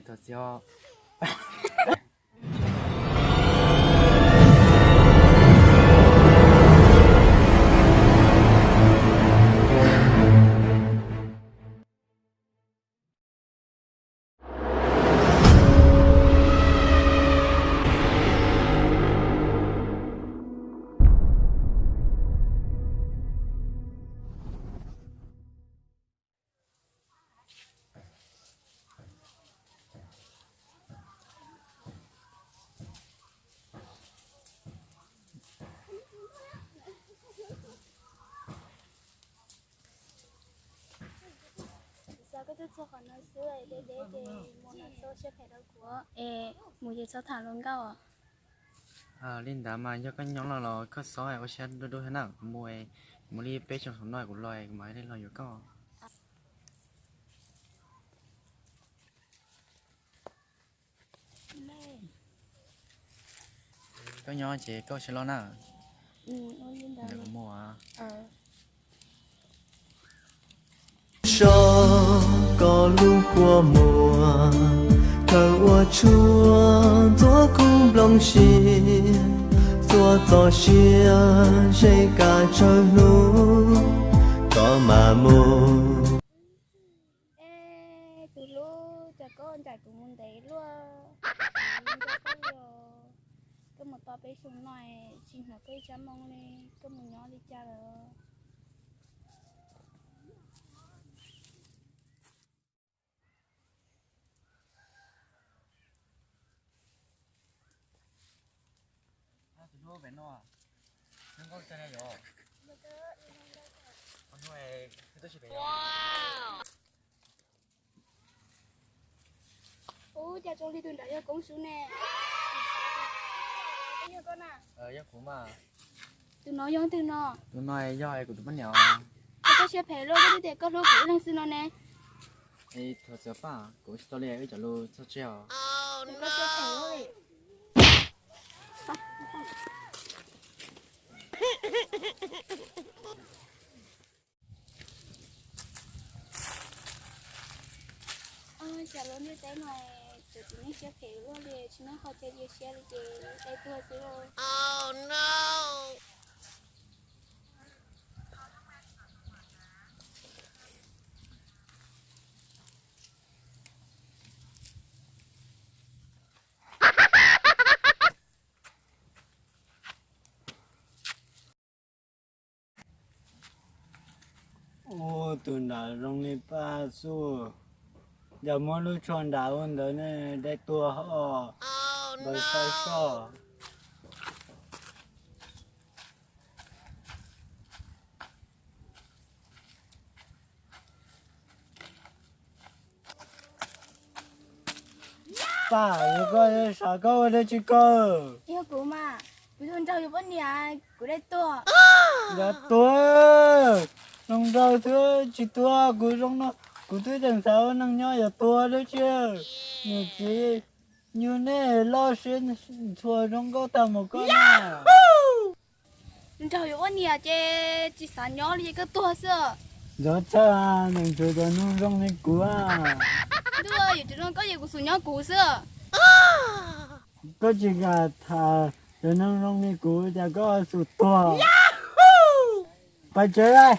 Thov txim os. Xav koj tuaj txog qhov no xwb, deb deb ces mus no txhob siab phem rau kuv es mus ces txhob tham hluas nkauj. Li ntawd mas yog koj nyob los los koj txhob ua siab dub dub thiab na, kuv mus, mus li peb xyoos saum no kuv los kuv mam li los yuav koj. Koj nyob ces koj siab loj na. Ntawm kuv mus. Sob koj lub kua muag, khaws ua tshuaj ntxuav kub nplooj siab, txhua txoj sia ze kab tsawg hnub koj mam mus. Es tus hlub, cas koj ncaim kuv mus ntev luaj, koj mus tau peb xyoos no tsis hnov koj ib tsab moo li, koj mus nyob li cas lawm? Ub, cas zoo li tus nrad yog Koob Sub ne? Yog koj na? Yog kuv mas. Tus no yog leej twg no? Tus no yog kuv tus poj niam. Koj siab phem luaj, koj twb tias koj hlub kuv ib leeg xwb no ne. Thov txim Paj, kuv tsis tau li wb cov lus txog tseg os. Koj siab phem luaj li. Cas lub ntiaj teb no txawm tsis muaj siab phem luaj li, tsis muaj qhov chaw cia siab li ces dai tuag xwb lauj. Ub, tus nrad zoo li Paj xwb. Yog muab lub tsho nrad ua ntawd ne, dai tuag os. Npawg Saib Soj. Paj, yog koj xav koj ua dab tsi koj? Yog kuv mas, kuv yuav nrog yus poj niam, kuv dai tuag. Yog tuag, zoo nraug xwb tsis tuag, kuv zoo no, kuv twb tseem xav ua neeg nyob yog tuag dab tsi. Niam txiv, yus nej loj siab ntxhua zoo nkauj tag mus koj na. Nrog yus ua niam ces tsis xav nyob li ces koj tuag xwb. Ntxov tshaj, neeg tsuas cov neeg zoo li kuv. Ntuj, yus tsis zoo koj ces kuv xub nyob kuv xwb. Koj tsis kam tham cov neeg zoo li kuv cas koj xub tuag. Pais tsev lawm.